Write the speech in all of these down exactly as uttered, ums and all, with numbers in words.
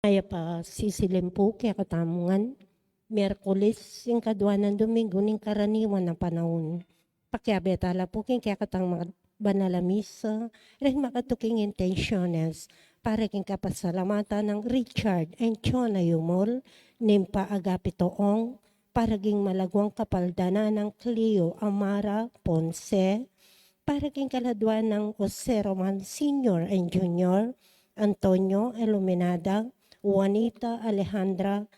Mayap a sisilim pu kekatamu ngan, Miyerkules, ing kadua nang Domingo ning karaniwan a panaun. Pakiabe tala pu king kekatang banal a misa, ring makatuking intensiones, para king kapasalamatan nang Richard and Chona Yumol, Nimpa Agapito Ong, para king malaguang kapaldanan nang Cleo Amara Ponce, para king kaladua nang Jose Roman Senior and Junior, Antonio Iluminada, Juanita Alejandra,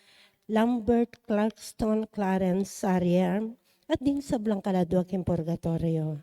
Lambert Clarkston, Clarence Ariel, at ding sablang kaladua king purgatorio.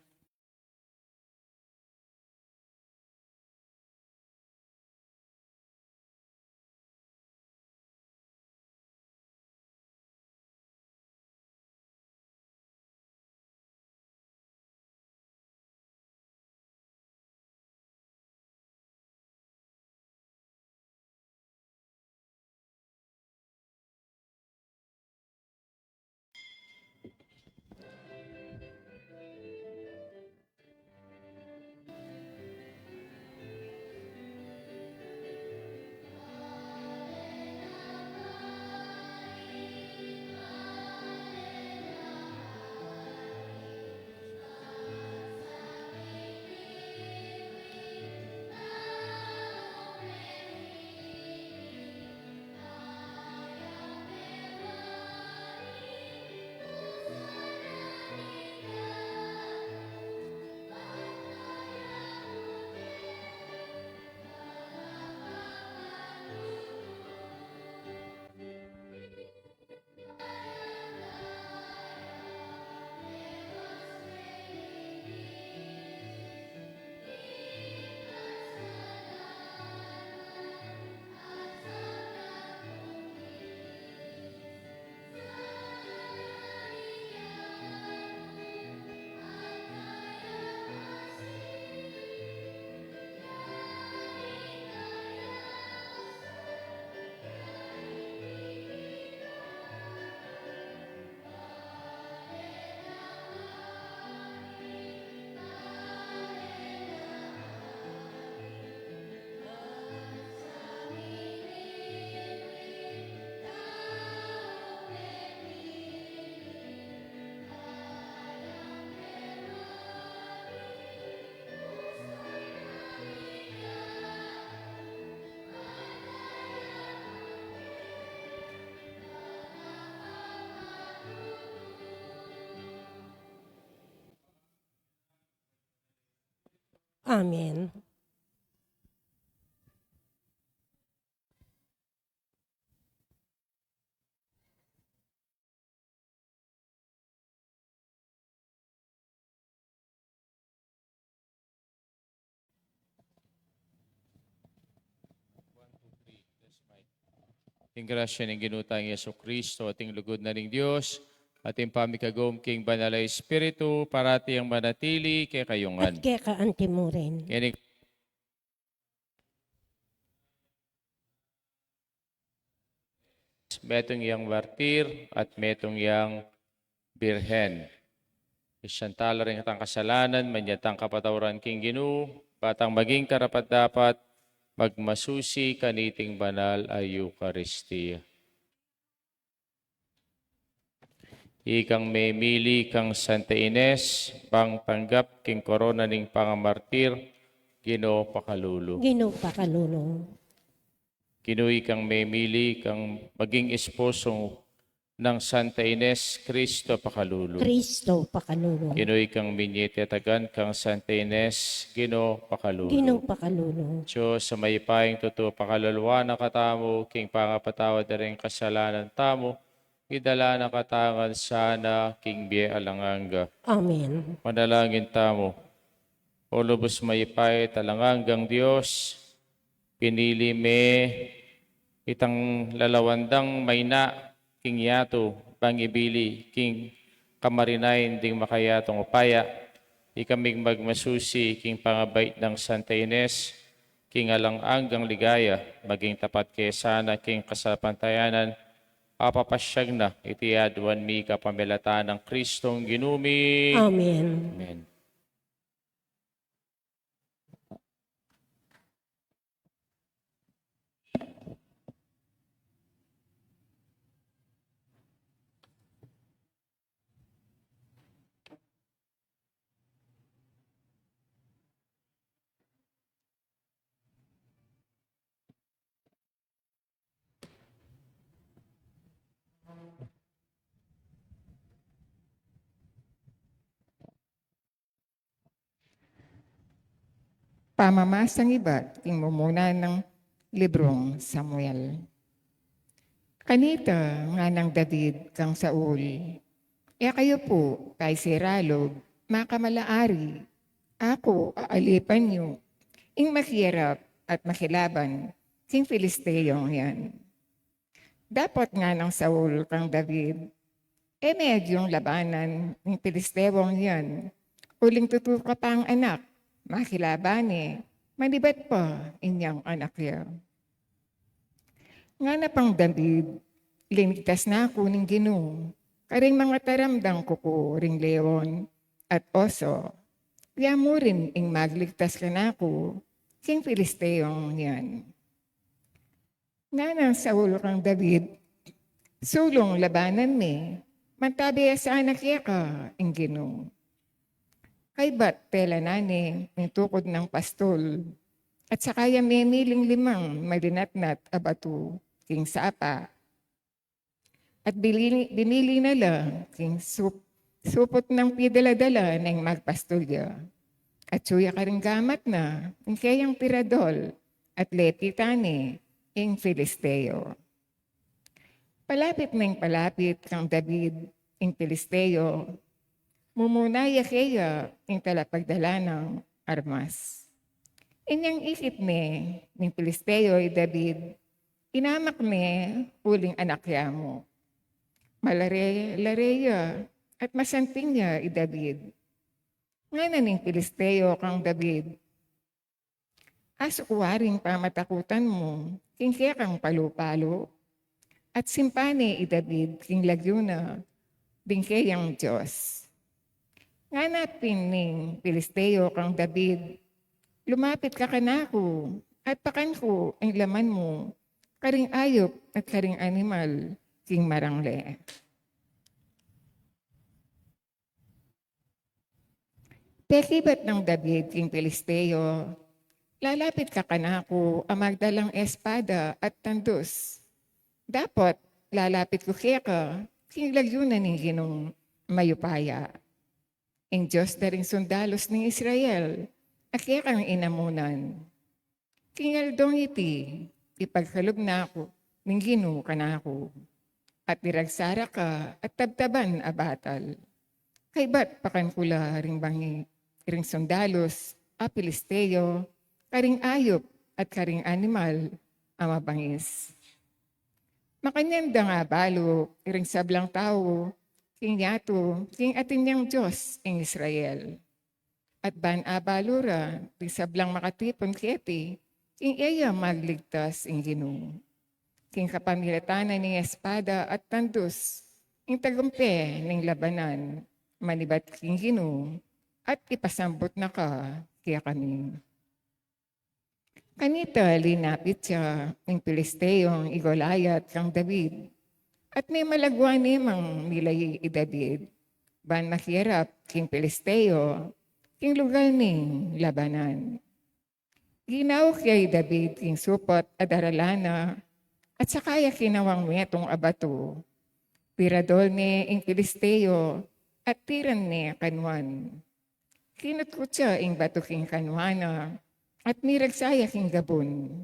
Amen. Ing grasya ning Ginu tang Jesucristo, at ing lugud na ning Dios, at ing pamikagum king Banal a Espiritu, parati yang manatili kekayu ngan. At keka anti mu rin. Keni metung yang martir at metung yang birhen. Isantalang ring katang kasalanan, manyatang kapatawaran king Ginu, batang maging karapat-dapat magmasusi kaniting banal a Eukaristia. Ikang memili kang Santa Ines, bang tanggap king korona ning pangamartir, Ginu pakalulu. Ginu pakalulu. Ginu, ikang memili kang maging esposo nang Santa Ines, Kristo pakalulu. Kristo pakalulu. Ginu, ikang minie tetagan kang Santa Ines, Ginu pakalulu. Ginu pakalulu. Dios a mayupayang tutu, pakaluluan na katamu king pangapatawad da ring kasalanan tamu, idala na katamu ngan sana king bie alang angga. Amen. Manalangin tamu. O lubus mayupaya at alang anggang Dios, pinili me itang lalawan dang maina king yatu bang ibili king kamarinayan ding makayatung upaya, ikaming magmasusi king pangabait nang Santa Ines, king alang anggang ligaya, maging tapat ke sana king kasalpantayanan, apapasyag na iti aduan mi kapamilatan nang Kristong Ginu mi. Amen. Amen. Pamamasang ibat king mumuna nang librung Samuel. Kanita nganang David kang Saul, "E kayu pu, kaysa i Ralub, makamalaari, aku aalipan yu ing makiyarap at makilaban king Filisteong yan." Dapot nganang Saul kang David, "E me agyung labanan ning Filisteong yan, uling tutu ka pang anak, makilaban ne, manibat pa inyang anak ya." Ngana pang David, "Linigtas na ku ning Ginu karing mangataram dang kuku ring leon at oso, ya mu rin ing magligtas kanaku king Filisteong yan." Nganang Saul kang David, "Sulung labanan me, mantabe ya sana keka ing Ginu. Kaybat telanan ne ning tukud nang pastul, at saka ya memiling limang malinatnat a batu king sapa, at binili, binili na la king sup, suput nang pidaladala ning magpastul ya, at atyu ya karing gamat na ing keyang tiradol, at lepitan ne ing Filisteo." Palapit neng palapit kang David ing Filisteo, mumuna ya keya ing talapagdala nang armas. Inyang ikit ne ning Filisteo i David, inamak ne uling anak ya mu. Malare-lare ya at masanting ya i David. Ngana ning Filisteo kang David, "Asu ku waring pamatakutan mu king kekang palu-palu?" At simpan ne i David king lagyu na ding keyang Dios. Ngana pin ning Filisteo kang David, "Lumapit ka kanaku, at pakan ku ing laman mu karing ayup at karing animal king marangle." Pekibat nang David king Filisteo, "Lalapit ka kanaku a magdalang espada at tandus. Dapot lalapit ku keka king lagyu na ning Ginung mayupaya, ing Dios da ring sundalus ning Israel, a kekang inamunan. King aldong iti, ipagkalub na ku ning Ginu kanaku, at iragsa ra ka at tabtaban a batal. Kaybat pakan ku la ring bangi, ring sundalus a Filisteo, karing ayup at karing animal a mabangis. Makanyan dang abalu ring sablang tau king yatu king atin yang Dios ing Israel. At ban abalu ra ring sablang makatipun keti, king e ya magligtas ing Ginu. King kapamilatan na ning espada at tandus, ing tagumpe ning labanan, manibat king Ginu, at ipasambut na ka kekami." Kanita linapit ya ning Filisteong i Goliat kang David, at mimalaguan ne mang milayi i David ban makiyarap king Filisteo king lugal ning labanan. Ginauk ya i David king suput a daralan na, at saka ya kinawang metung a batu. Piradol ne ing Filisteo at tiran ne kanwan. Kinutkut ya ing batu king kanwan na, at miragsa ya king gabun.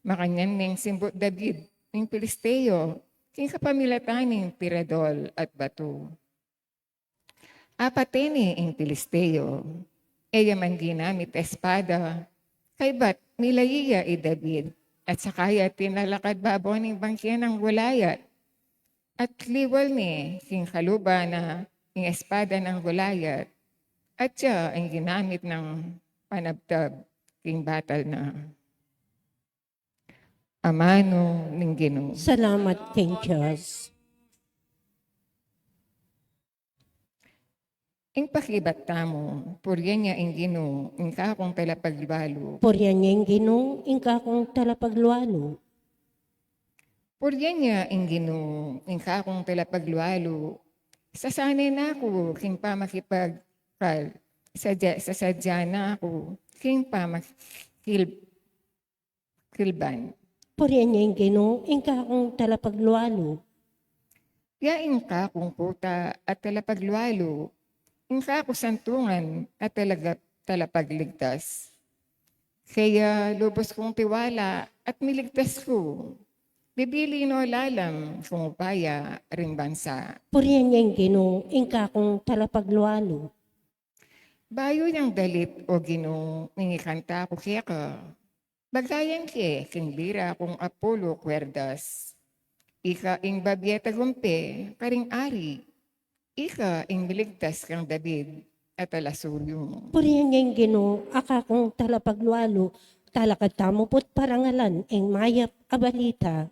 Makanyan neng simbut David ing Filisteo king kapamilatan ning piradol at batu. Apate ne ing Filisteo. E ya man ginamit espada, kaybat milayi ya i David, at saka ya tinalakad babo ning bangke nang Goliat. At liwal ne king kaluban na ing espada nang Goliat, at ya ing ginamit nang panabtab king batal na. Amanu ning Ginu. Salamat king Dios. Ing pakibat tamu, purian ya ing Ginu, ing kakung talapaglualu. Purian ya ing Ginu, ing kakung talapaglualu. Purian ya ing Ginu, ing kakung talapaglualu. Sasanen aku king pamakipagkal, sadya, sasadya na aku king pamakil-, kilban. Purian ya ing Ginu, ing kakung talapaglualu. Ya ing kakung kuta at talapaglualu, ing kaku santungan at talaga-, talapagligtas. Kaya lubus kung tiwala at miligtas ku. Bibili no lalam kung upaya ring bansa. Purian ya ing Ginu, ing kakung talapaglualu. Bayu yang dalit, O Ginu, mingikanta ku keka. Bagayan ke king lira kung apulu kwerdas. Ika ing babie tagumpe karing ari. Ika ing miligtas kang David at ala suryu mu. Purian ya ing Ginu, a kakung talapaglualu, talakad tamu pu't parangalan ing mayap a balita.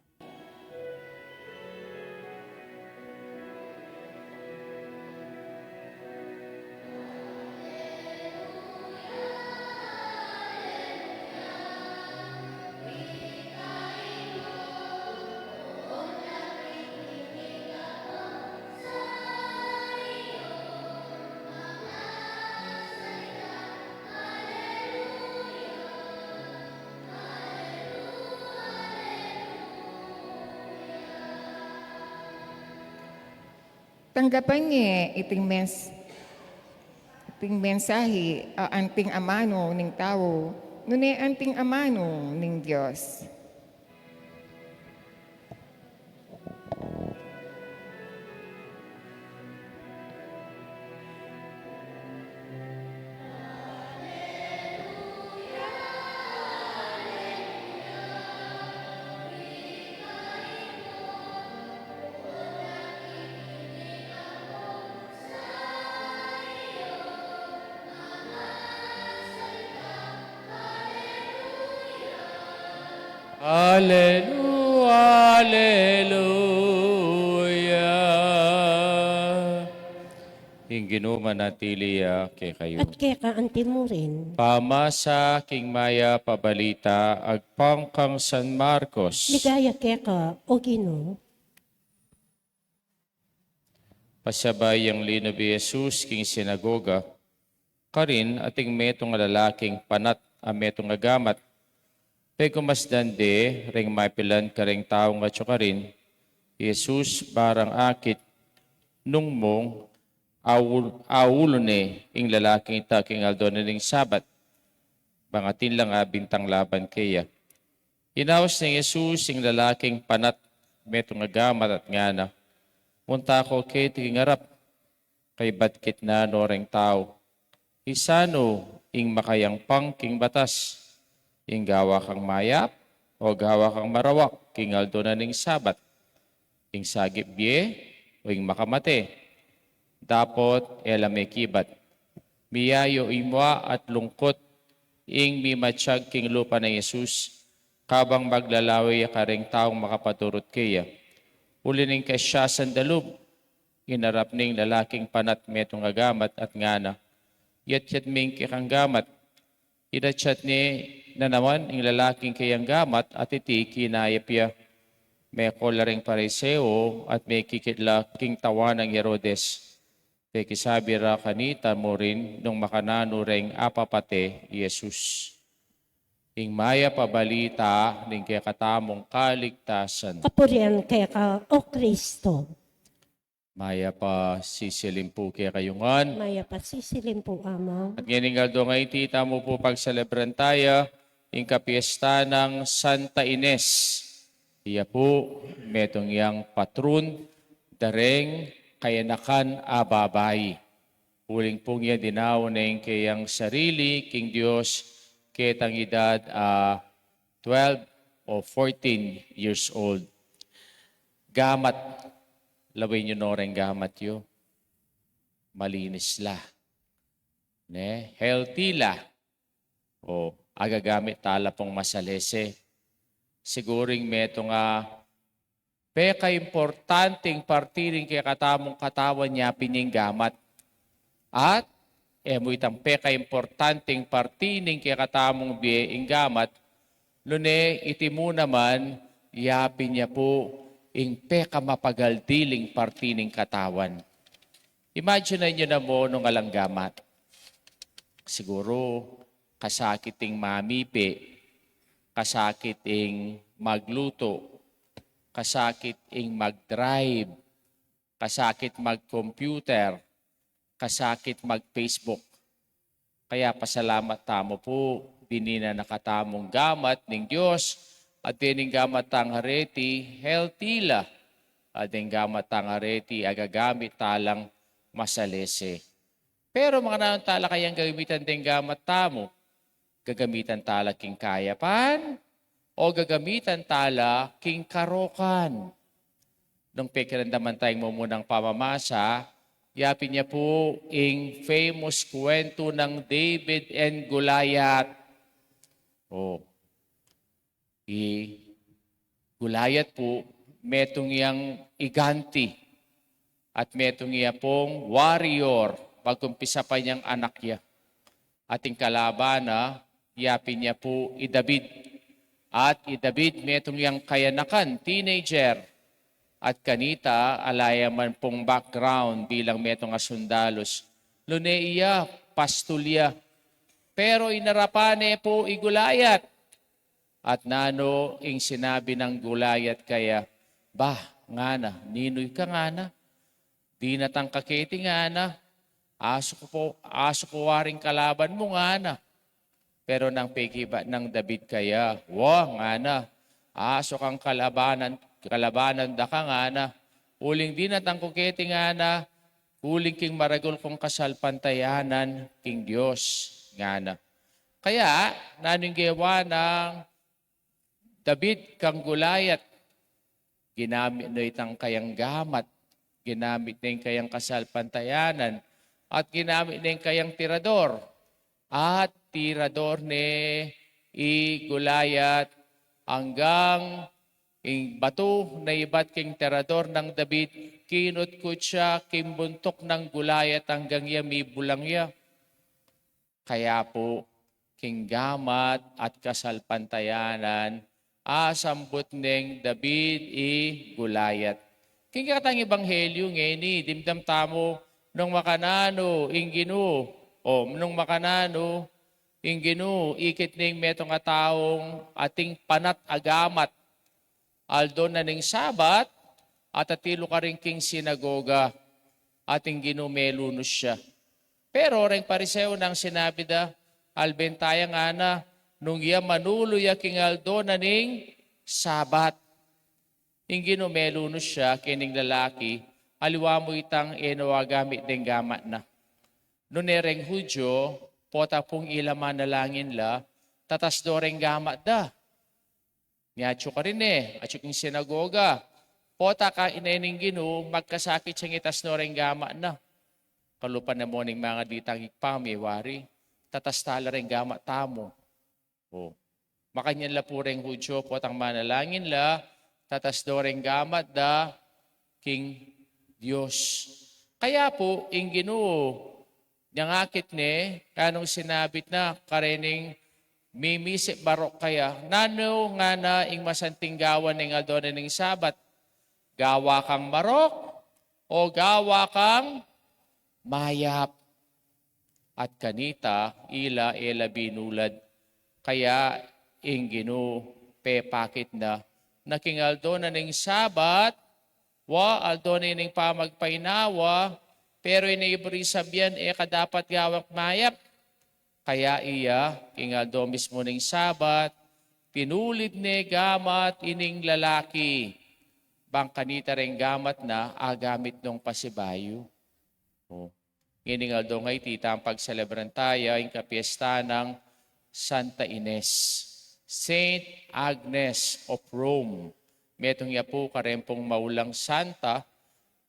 Tanggapan ye iting mens-, iting mensahe a anting amanu ning tau, nune anting amanu ning Dios. Alelu-, aleluya. Ing Ginu manatili ya kekayu. At keka anti mu rin. Pamasa king mayap a balita agpang kang San Marcos. Ligaya keka, O Ginu. Pasabay yang linub i Jesus king sinagoga, karin ating metung a lalaking panat a metung a gamat. Pegmasdan de ring mapilan kareng taung atyu karin, Jesus, barang akit, nung mung aul-, aulu ne ing lalaking ita king aldo na ning Sabat. Bang atin lang abintang laban keya. Inaus nang Jesus ing lalaking panat metung a gamat at ngana, "Munta ko keti king arap, kaybat kitnan no reng tau. Isanu ing makayangpang king batas? Ing gawa kang mayap o gawa kang marawak king aldo na ning Sabat? Ing sagip bie o ing makamate?" Dapot e la mekibat. Miyayu ing mua at lungkut ing mimatyag king lupa nang Jesus, kabang maglalawe ya kareng taung makapaturut keya. Uli ning kasyasan da lub, inarap ne ing lalaking panat metung a gamat at ngana, "Yatyat me ing kekang gamat." Inatyat ne na naman ing lalaking keyang gamat at iti kinayap ya. Mekol la ring Pariseo at mekikit la king tawan nang Herodes. Pekisabi ra kanita murin nung makananu reng apapate i Jesus. Ing mayap a balita ning kekatamung kaligtasan. Kapurian keka, O Kristo. Mayap a sisilimpu kekayu ngan. Mayap a sisilimpu, Among. At ngening aldo a iti, tamu pu pagselebran taya ing kapiesta nang Santa Ines. Iya pu metung yang patrun da reng kayanakan a babai. Uling pung iya dinaun ne ing keyang sarili king Dios ketang idad a twelve o fourteen years old. Gamat, lawen yu no reng gamat yu. Malinis la. Ne? Healthy la. O, agagamit tala pung masalese. Siguru ing metung a pekaimportanteng parti ning kekatamung katawan yapin ing gamat. At e mu itang pekaimportanteng parti ning kekatamung bie ing gamat, nune iti mu naman yapin ya pu ing pekamapagaldiling parti ning katawan. Imagine yu namu nung alang gamat. Siguru kasakit ing mamipe, kasakit ing magluto, kasakit ing mag-drive, kasakit mag-computer, kasakit mag-Facebook. Kaya pasalamat tamu pu Bini na na katamung gamat ning Dios, at dening gamat tang areti, healthy la, at deng gamat tang areti, agagamit talang masalese. Pero makananu tala kayang gagamitan deng gamat tamu? Gagamitan tala king kayapan, o gagamitan tala king karokan? Nung pekiramdaman taya ing mumunang pamamasa, yapin ya pu ing famous kuwentu nang David and Goliath. O, i Goliath pu, metung yang iganti, at metung ya pung warrior, bagumpisa pa yang anak ya. At ing kalaban na, yapin ya pu i David. At i David, metung yang kayanakan, teenager. At kanita, ala ya man pung background bilang metung a sundalus. Nune iya, pastul ya. Pero inarapan ne pu i Goliath. At nanu ing sinabi nang Goliath kaya? Bah, ngana, ninu ika ngana? Dinatang ka keti ngana, asu ku pu, asu ku waring kalaban mu ngana. Pero nang pekibat nang David kaya, wa, ngana, asu kang kalabanan, kalabanan da ka ngana. Uling dinatang ku keti ngana, uling king maragul kung kasalpantayanan king Dios ngana. Kaya, nanu ing gewa nang David kang Goliath? Ginamit ne itang kayang gamat, ginamit ne ing kayang kasalpantayanan, at ginamit ne ing kayang tirador. At tirador ne i Goliath anggang ing batu na ibat king tirador nang David, kinutkut ya king buntuk nang Goliath anggang ya mibulang ya. Kaya pu, king gamat at kasalpantayanan, asambut neng David i Goliath. King katang ebanghelyu ngeni, dimdam tamu nung makananu ing Ginu, o nung makananu ing Ginu, ikit ne ing metung a taung ating panat a gamat, aldo na ning Sabat, at atilu karin king sinagoga, at ing Ginu melunus ya. Pero reng Pariseo nang sinabi da, albenta ya ngana, nung ya manulu ya king aldo na ning Sabat. Ing Ginu melunus ya kening lalaki, aliwa mu itang e no agamit deng gamat na. Nune reng Hudyo, pota pung ila manalangin la, tatas do reng gamat da. Ni atyu karin e, atyu king sinagoga. Pota ka ine ning Ginu, magkasakit yang itas no reng gamat na. Kalupa na mu ning manga ditang Ibpa mi wari, tatas tala reng gamat tamu. O. Makanyan la pu reng Hudyo, potang manalangin la, tatas do reng gamat da king Dios. Kaya pu, ing Ginu, nyangakit ne, kanung sinabit na, karening mimisip barok kaya, nanu ngana ing masanting gawan ning aldo na ning Sabat? Gawa kang marok, o gawa kang mayap? At kanita, ila e la binulad, kaya ing Ginu pepakit na, na king aldo na ning Sabat, wa, aldo na ning pamagpainawa, pero ing iburi sabian e ka dapat gawang mayap. Kaya iya, king aldo mismu ning Sabat, tinulid ne gamat ining lalaki, bang kanita reng gamat na agamit nung pasibayu. O. Ngening aldo ngeni, ita ing pagselebran taya ing kapiesta nang Santa Ines, Saint Agnes of Rome. Metung ya pu kareng pung maulang santa,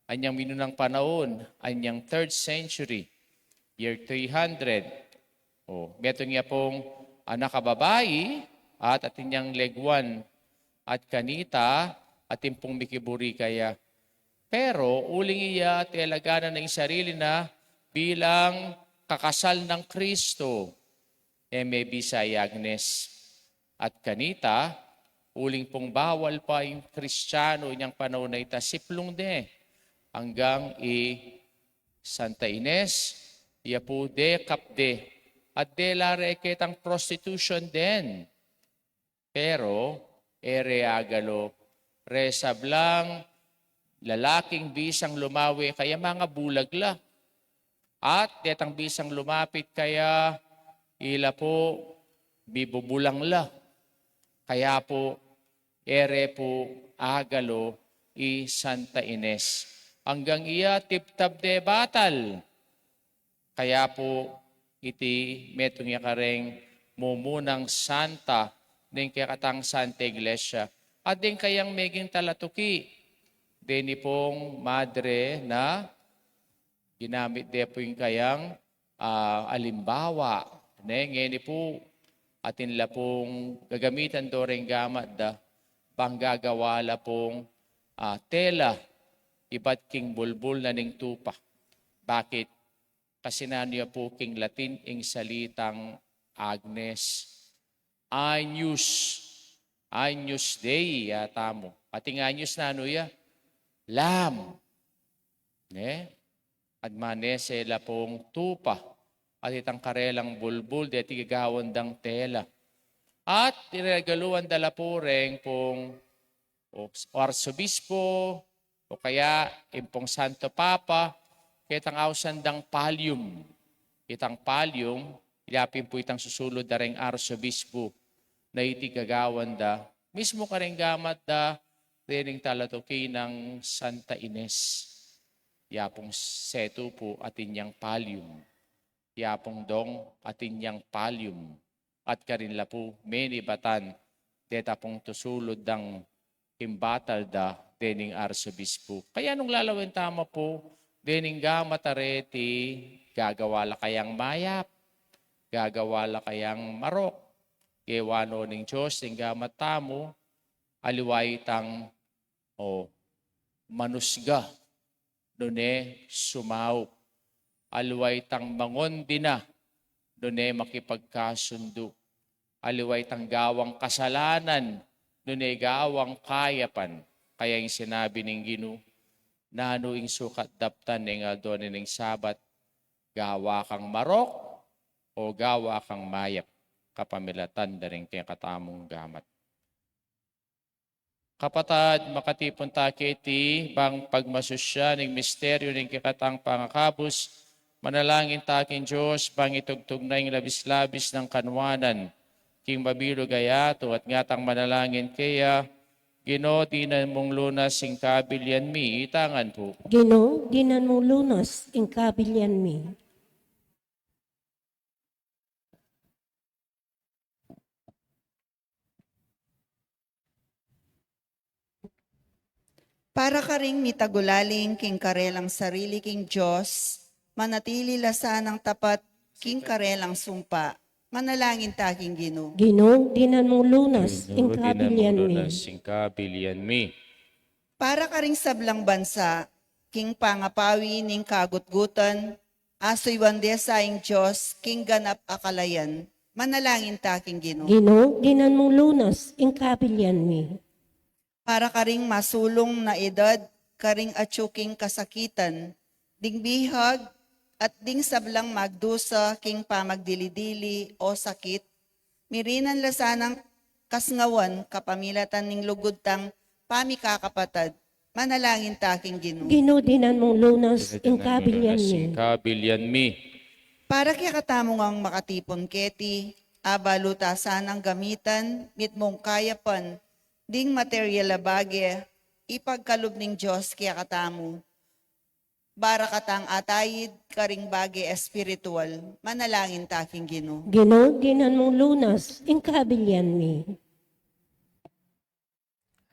anyang minunang panaun, anyang third century, year three hundred. O, metung ya pung anak a babai, at atin yang leguan, at kanita, atin pung mikiburi kaya. Pero uling iya, telaganan na ing sarili na bilang kakasal nang Kristo, e mebisa i Agnes. At kanita, uling pung bawal pa ing Kristiyanu inyang panaun a ita, siplung de anggang i Santa Ines, iya pu dekap de, at dela re ketang prostitution den. Pero, e re agalo, re sablang lalaking bisang lumawe kaya mangabulag la. At detang bisang lumapit kaya, ila pu bibubulang la. Kaya pu, e re pu agalo i Santa Ines. Anggang iya tibtab de batal. Kaya pu, iti metung ya kareng mumunang santa ning kekatang Santa Iglesia. At deng kayang meging talatuki, deni pung madre na ginamit de pu ing kayang, ah, alimbawa, ne? Ngeni pu, atin la pung gagamitan do reng gamat da, bang gagawa la pung, ah, tela, ibat king bulbul na ning tupa. Bakit? Kasi nanu ya pu king Latin ing salitang Agnes? Agnus, Agnus Dei ya tamu. At ing Agnus nanu ya? Lamb. Ne? At manese la pung tupa. At itang karelang bulbul, deti gagawan dang tela. At iregaluan da la pu reng pung o, o arsobispo, o kaya ing pung Santo Papa, ketang ausan dang pallium. Itang pallium, ila pin pu itang susulud da reng arsobispo na iti gagawan da, mismu kareng gamat da rening talatuki nang Santa Ines. Ya pung setu pu atin yang pallium. Ya pung dong atin yang pallium. At karin la pu menibatan deta pung tusulud dang imbatal da dening arsobispo. Kaya nung lalawen tamu pu dening gamat a reti, gagawa la kayang mayap, gagawa la kayang marok, gewa no ning Dios ing gamat tamu, aliwa itang, o, manusga, nune sumaup. Aliwa itang mangondina, nune makipagkasundu. Aliwa itang gawang kasalanan, nune gawang kayapan. Kaya ing sinabi ning Ginu, nanu ing sukat daptan ning aldo ning Sabat, gawa kang marok o gawa kang mayap, kapamilatan da ring kekatamung gamat. Kapatad, makatipun ta keti bang pagmasusyan ing misteryu ning kekatang pangakabus, manalangin ta king Dios bang itugtug na ing labis-labis nang kanwanan king mabilug a yatu at ngatang manalangin keya, Ginu, dinan mung lunas ing kabilian mi, itangan pu. Ginu, dinan mung lunas ing kabilian mi. Para karing mitagulaling king karelang sarili king Dios, manatili la sanang tapat king karelang sumpa. Manalangin ta king Ginu. Ginu, dinan mung lunas ing kabilian mi. Para karing sablang bansa, king pangapawi ning kagutgutan, asuyuan de sa ing Dios king ganap a kalayan. Manalangin ta king Ginu. Ginu, dinan mung lunas ing kabilian mi. Para karing masulung na edad, karing atyu king kasakitan, ding bihag, at ding sablang magdusa king pamagdili-dili o sakit, mirinan la sanang kasngawan kapamilatan ning lugud tang pamikakapatad. Manalangin ta king Ginu. Ginu, dinan mung lunas ing kabilian mi. Kabilian mi. Para kekatamu ngang makatipun keti, abalu ta sanang gamitan mitmung kayapan ding material a bage ipagkalub ning Dios kekatamu. Barakatang ataid karing bage espiritual. Manalangin ta king Ginu. Ginu, dinan mung lunas ing kabilian mi.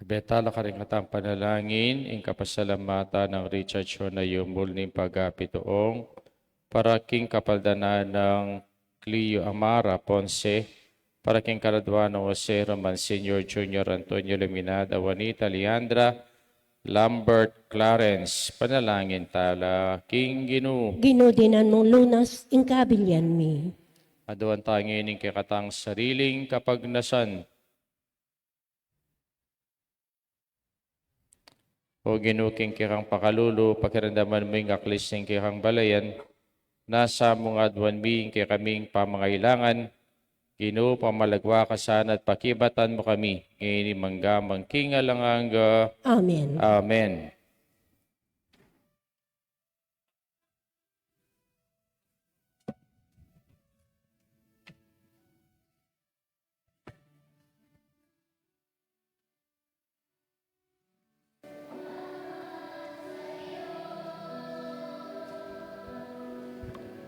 Ibie tala karing katang panalangin ing kapasalamatan nang Richard Shona Yumul ning pagapituong, para king kapaldanan nang Cleo Amara Ponce, para king kaladua nang Jose Roman Senior, Junior Antonio Luminada, Juanita Leandra, Lambert Clarence. Panalangin tala king Ginu. Ginu, dinan mung lunas ing kabilian mi. Aduan ta ngeni ing kekatang sariling kapagnasan. O Ginu, king kekang pakalulu, pakiramdaman mu ing aklis ning kekang balayan, nasa mu ngan aduan mi ing kekaming pamangailangan. Ginu, pamalagwa ka sana at pakibatan mu kami, ngeni mangga man king alang angga. Amen. Amen.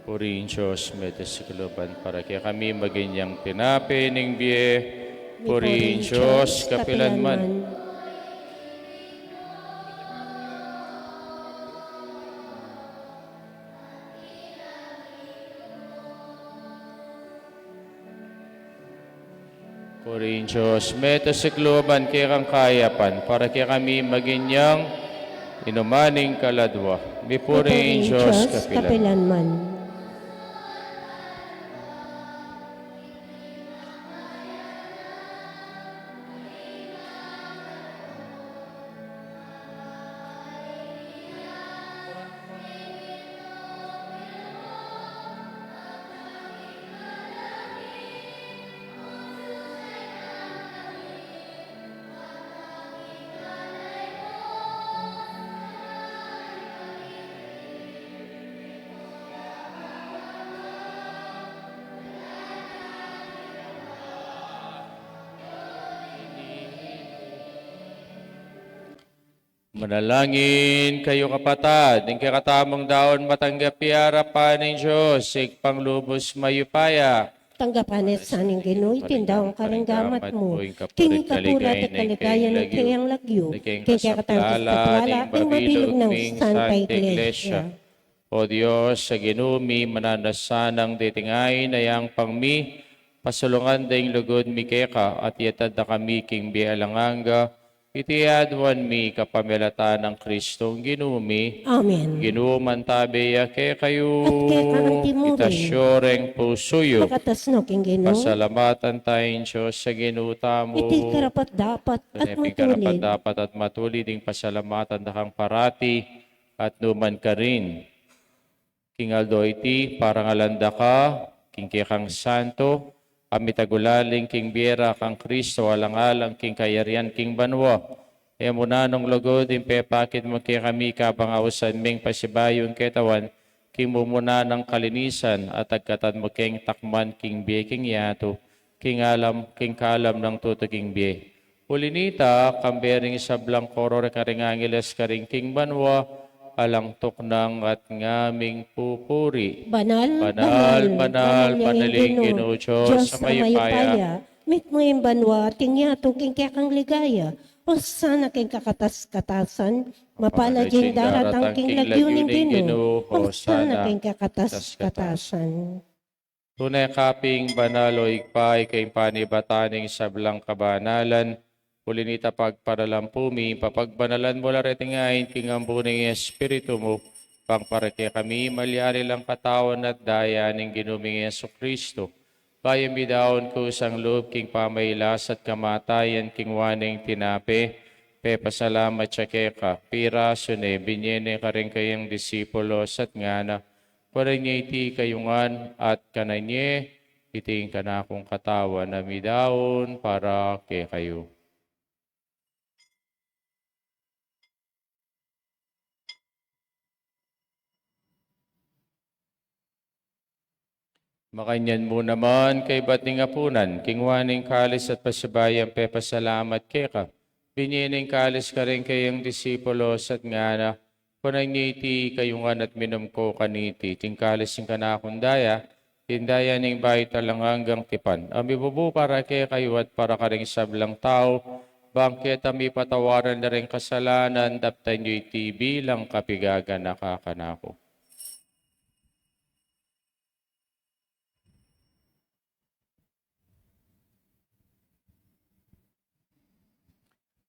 Purihin Dios, mete sa kaluban para kekami maging yang tinape ning bie. Purihin Dios, kapilan man. Purihin Dios, mete sa kaluban kekang kayapan, para kekami maging yang inuman ning kaladwa. Mipuri ing Dios kapilan man. Manalangin kayu, kapatad, ing kekatamung daun matanggap ya king arapan ning Dios, Ibpang lubus mayupaya. Tanggapan na sa ning Ginu iting daun karing gamat mu, king kapurian at kaligayan ning keyang lagyu, king kekatamung tiwala ning mabilug nang Santa Iglesia. O Dios a Ginu mi, mananu na sanang deting ain a yampang mi, pasulungan da ing lugud mi keka, at iatad da kami king bie alang angga, iti aduan mi kapamilatan nang Kristong Ginu mi. Amen. Ginu mantabe ya kekayu. At keka antimu rin. Itas yu reng pusu yu. Ikatas no king Ginu. Pasalamatan taya ing Dios a Ginu tamu. Iti karapat-dapat at matulid. Iti karapat-dapat at matulid ing pasalamatan da kang parati at nukarin. King aldo iti, parangalan da ka king kekang santo, a mitagulaling king bie ra kang Kristo, alang-alang king kayarian king banua. E mu na nung lugud ing pepakit mu kekami kabang ausan ming pasibayu ing ketawan king mumuna nang kalinisan, at agkatan mu keng takman king bie king yatu, king alam, king kalam nang tutu king bie. Uli nita, kambe ring sablang koro reng karing angeles karin king banua, alang tuknang at ngaming pupuri. Banal, banal, banal, banal ya ing Ginu, Dios a mayupaya. Mitmu ing banua at ing yatu king kekang ligaya. Hosana king kakatas-katasan. Mapalad ya ing daratang king lagyu ning Ginu. Hosana king kakatas-katasan. Tune ka pin banal, o Ibpa, ika ing panibatan ning sablang kabanalan. Uli nita, pagparalampu mi, papagbanalan mu la reting ain king ambun ning Espiritu mu, bang para kekami malyari lang katawan at daya ning Ginu ming Jesucristo. Bayu mi daun kusang lub king pamailas at kamatayan, kinua ne ing tinape, pepasalamat ya keka, pirasu ne, binie ne karing kayang disipulos at ngana: Kunan ye iti kayu ngan at kanan ye, iti ing kanakung katawan a midaun para kekayu. Makanyan mu naman, kaybat ning apunan, kinua ne ing kalis at pasibayu yang pepasalamat keka, binie ne ing kalis karing kayang disipulos at ngana: Kunan ye iti kayu ngan at minum ko kaniti, iti ing kalis ning kanakung daya, ing daya ning bayu at alang anggang tipan, a mibubu para kekayu at para karing sablang tau, bang keta mipatawaran la ring kasalanan. Daptan yu iti bilang kapigaganaka kanaku.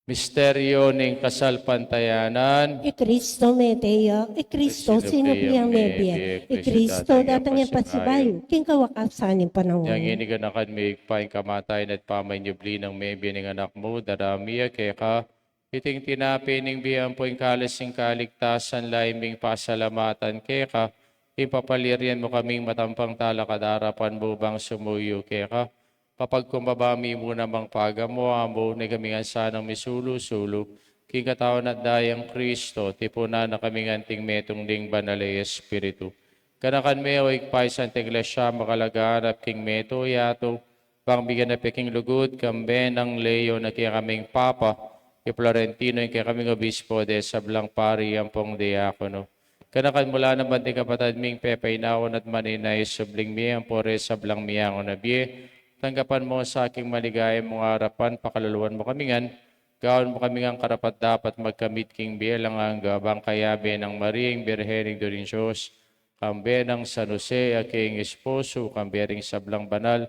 Misteryo ning kasalpantayanan. I Kristo mete ya, i Kristo sinubliang mebie, i Kristo datang yang pasibayu king kawakasan ning panaun. Yang ini ganakan mi, Ibpa, ing kamatayan at pamanyubli nang mebie ning Anak mu, darami ya keka iting tinape ning bie ampo ing kalis ning kaligtasan, layu ming pasalamatan keka ing papalyarian mu kaming matampang talakad king arapan mu bang sumuyu keka. Papagkumbaba mi mu namang pagamu-amu, nune kami ngan sanang misulu-sulu king katawan at dayang Kristo, tipunan na kami ngan ning metung ning Banal a Espiritu. Ganakan me, o Ibpa, ing Santa Iglesia makalaganap king metung yatu, bang miganapi king lugud, kambe nang Leo a kekaming Papa, i Florentino a kekaming Obispo, ding sablang pari ampong diakono, Ganakan mu la naman ding kapatad ming pepainawa at manenaya king subling mie, ampo king sablang mie ngan a bie, tanggapan mu sa king maligaya mung arapan, pakaluluan mu kami ngan, gawan mu kami ngan karapat-dapat magkamit king bie alang angga, bang kayabe nang Maria, ing Birhen, Indu ning Dios, kambe nang San Jose, a king esposo, kambe ring sablang banal,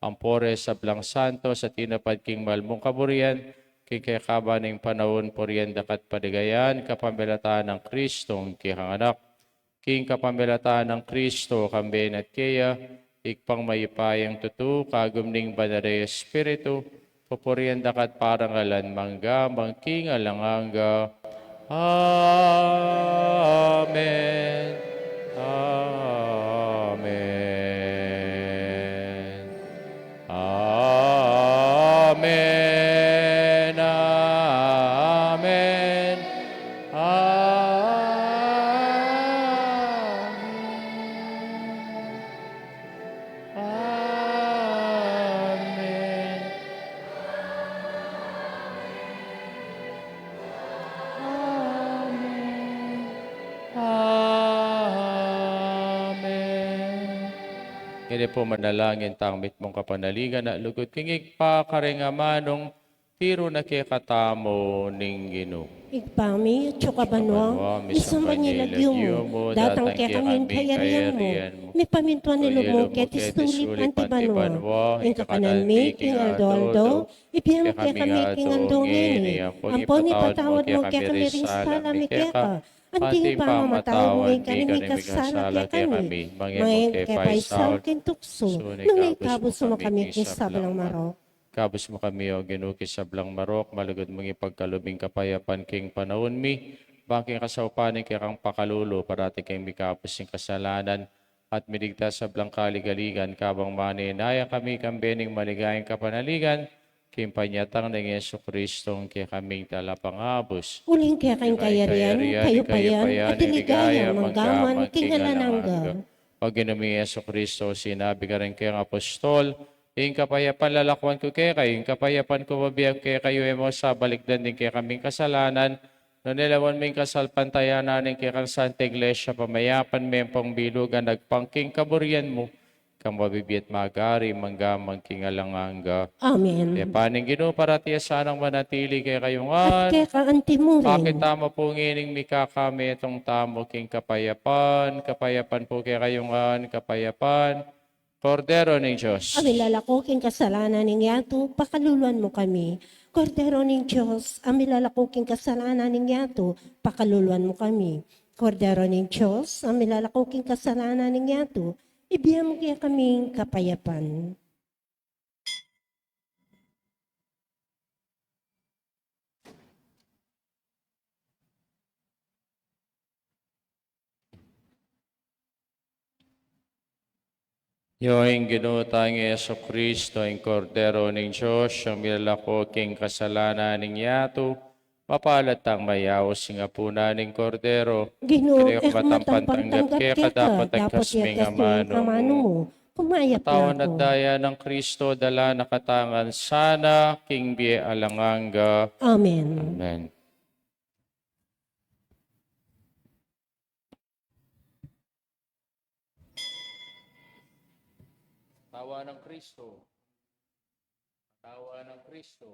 ampo ring sablang santos a tinupad king mal mung kaburian, king kekaban ning panaun, purian da ka at paligayan, kapamilatan nang Kristong kekang Anak. King kapamilatan nang Kristo, kambe na at keya, Ibpang mayupayang tutu, kagum ning Banal a Espiritu, pupurian da ka at parangalan mangga man king alang angga. Amen. Amen. Amen. Amen. Amen. Amen. Amen. Amen. Ngeni pu manalangin tang mitmung kapanaligan a lugud king Ibpa, karing amanung tiru na kekatamu ning Ginu. Ibpa mi, atsu ka banua, misamban ya ing lagyu mu, datang kekami ing kayarian mu, mipamintuan ing lub mu keti sulip anti banua. Ing kakanan mi king aldo-aldo, ibie mu kekami king aldo ngeni, ampon ipatawad mu kekami ring sala mi keka, anti ing pamamatawad mi karing mikasala kekami, manga e mu ke paisaul king tuksu, nune ikabus mu kami king sablang marok. Ikabus mu kami, O Ginu, king sablang marok, malugud mung ipagkalub ing kapayapan king panaun mi, bang king kasaupan ning kekang pakalulu, parati kaming mikabus king kasalanan, at miligtas sablang kaligaligan, kabang manenaya kami kambe ning maligayang kapanaligan, king panyatang nang Jesucristong kekaming Talapangabus. Uling keka ing kayarian, kayupayan, at ing ligaya, mangga man king alang angga. O Ginu ming Jesucristo, sinabi mu karing kekang apostol, ing kapayapan lalakuan ku kekayu, ing kapayapan ku bibie ku kekayu, e mu sa balikdan ding kekaming kasalanan, nune lawan mu ing kasalpantayanan ning kekang Santa Iglesia, pamayapan me ampong bilugan agpang king kaburian mu, ika a mabibie at magari mangga man king alang angga. Amen. Ing Ibpa ning Ginu parati a sanang manatili kekayu ngan. At keka anti mu rin. Akit tamu pu ngening mikakametung tamu king kapayapan, kapayapan pu kekayu ngan, kapayapan. Kordero ning Dios, a milalako king kasalanan ning yatu, pakaluluan mu kami. Kordero ning Dios, a milalako king kasalanan ning yatu, pakaluluan mu kami. Kordero ning Dios, a milalako king kasalanan ning yatu, ibie mu kekami ing kapayapan. Yu ing Ginu tang Jesucristo, ing Kordero ning Dios, a milalako king kasalanan ning yatu, mapalad tang mayaus king apunan ning Kordero. Ginu, e ku matampan tanggap keka, dapat agkas me ing amanu mu. Kumayap na ku. Katawan at daya nang Kristo, dala na katamu ngan sana king bie alang angga. Amen. Amen. Katawan nang Kristo. Katawan nang Kristo.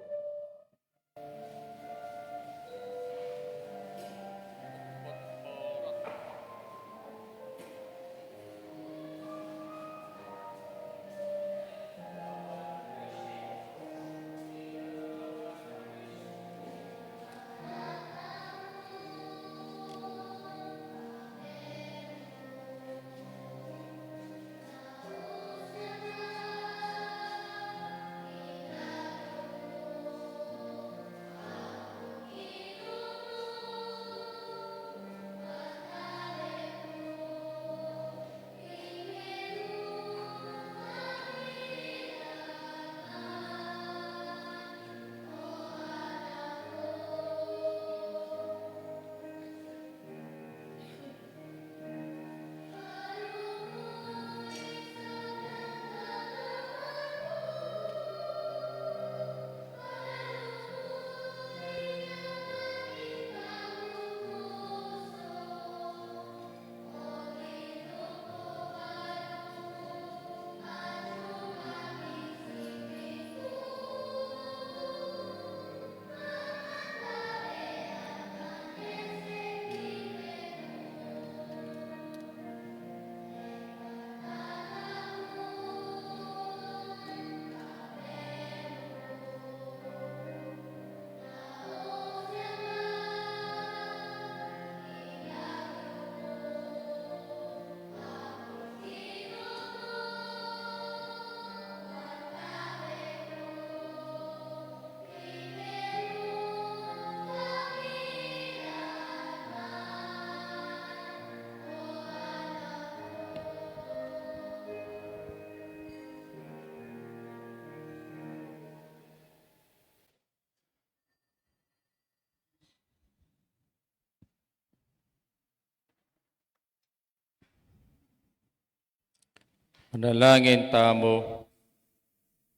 Manalangin tamu.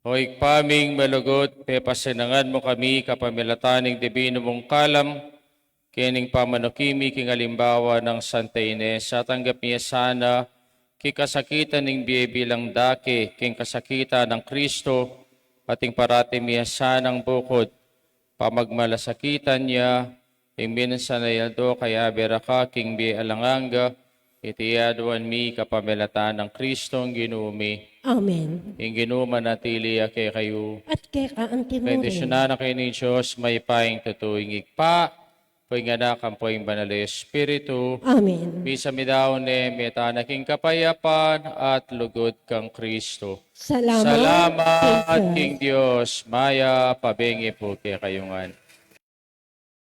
O Ibpa ming malugud, pepasinangan mu kami kapamilatan ning dibinu mung kalam, kening pamanuki mi king alimbawa nang Santa Ines, at tanggap mi ya sana king kasakitan ning bie bilang dake king kasakitan nang Kristo, at ing parati mi ya sanang bukud pamagmalasakitan ya, ing minsan a aldo kayabe ra ka king bie alang angga. Iti aduan mi kapamilatan nang Kristong Ginu mi. Amen. Ing Ginu manatili ya kekayu. At keka antimurin. Bendisyunan na kayu ning Dios, mayupayang tutu, ing Ibpa, ampo ing Anak, ampo ing Banal a Espiritu. Amen. Misa mi daun ne, meta na king kapayapan at lugud kang Kristo. Salamat, Salamat king Dios. King Dios. Mayap a bengi pu kekayu ngan.